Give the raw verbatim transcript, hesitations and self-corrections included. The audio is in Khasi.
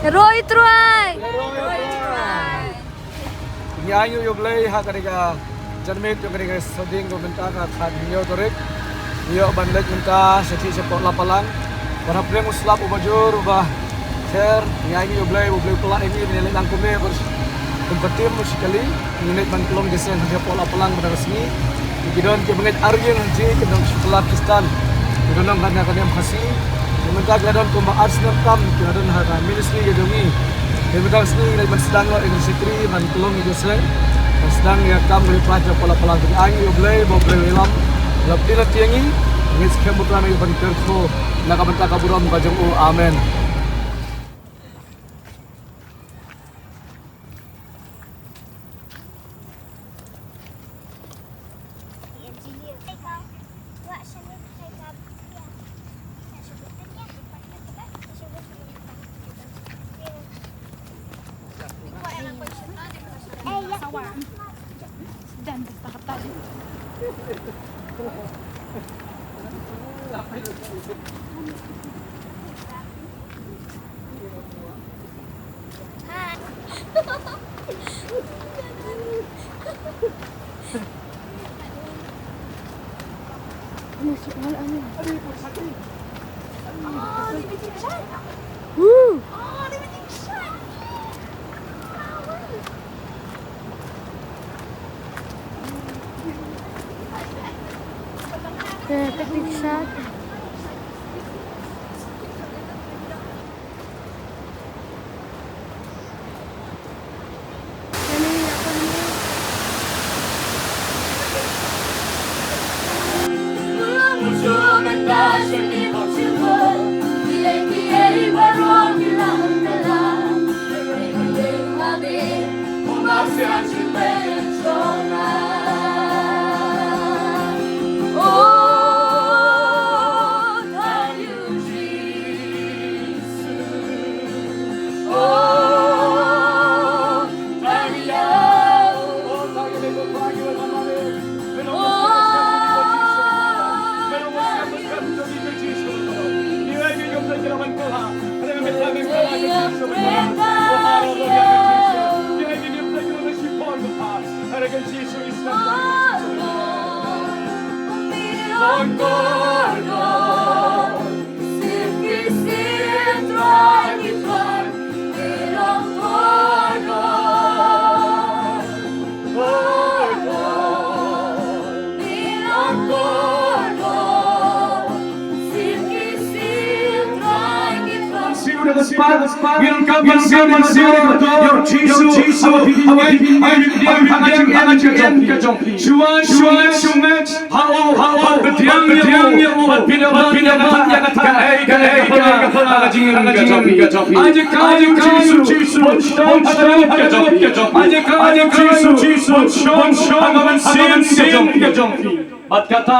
Ïaroh ïa U Trai. Ngi ai nguh ïa U Blei ha kane ka janmiet jong kane ka sawdong ka mynta ka khathynñiew tarik. Ngi ïoh ban leit mynta shathie shapoh Lapalang. Ban hapdeng u slap uba jur uba ther, ngi ai nguh ïa U Blei, U Blei u pynlah ïa ngi ban ïaleit lang kumne, ban kum ka team u shi kali. Ngi leit ban pynlong jingïaseng ha shapoh Lapalang mynta ka sngi. Ki don ki bangeit ar ïing hangne, ki don sha Khristan, ki don ha kane ka niam Khasi. Ki mynta ki la don kumba ar snem tam ki la don ha ka ministry ka jong ngi. Te mynta ka sngi ngi leit ban sdang noh ïa ka shakri ban pynlong ïa ka jingïaseng, ban sdang ïa ka kam ka jingpynlong shapoh Lapalang. Te ngi ai nguh ïa U Blei ba U Blei u ïalam, u la plie lynti ïa ngi. Ngi skhem ba U Trai un ïai ban kyrkhu na ka bynta ka burom ka jong u. Amen. Woo! Te ka tik sat. Shuwa, shuwa, shuwa. Ha u, ha u, bad pdiang ïa u, bad pdiang ïa u, bad pdiang ïa u, kaei, kaei, kaei ka jingim ka jong phi. Ai jingkyrkhu ïa u Jisu, bad shon, bad shon ka jong phi. Ai jingkyrkhu ïa u Jisu, bad shon, bad shon ha ka mynsiem ka jong phi. Bad kata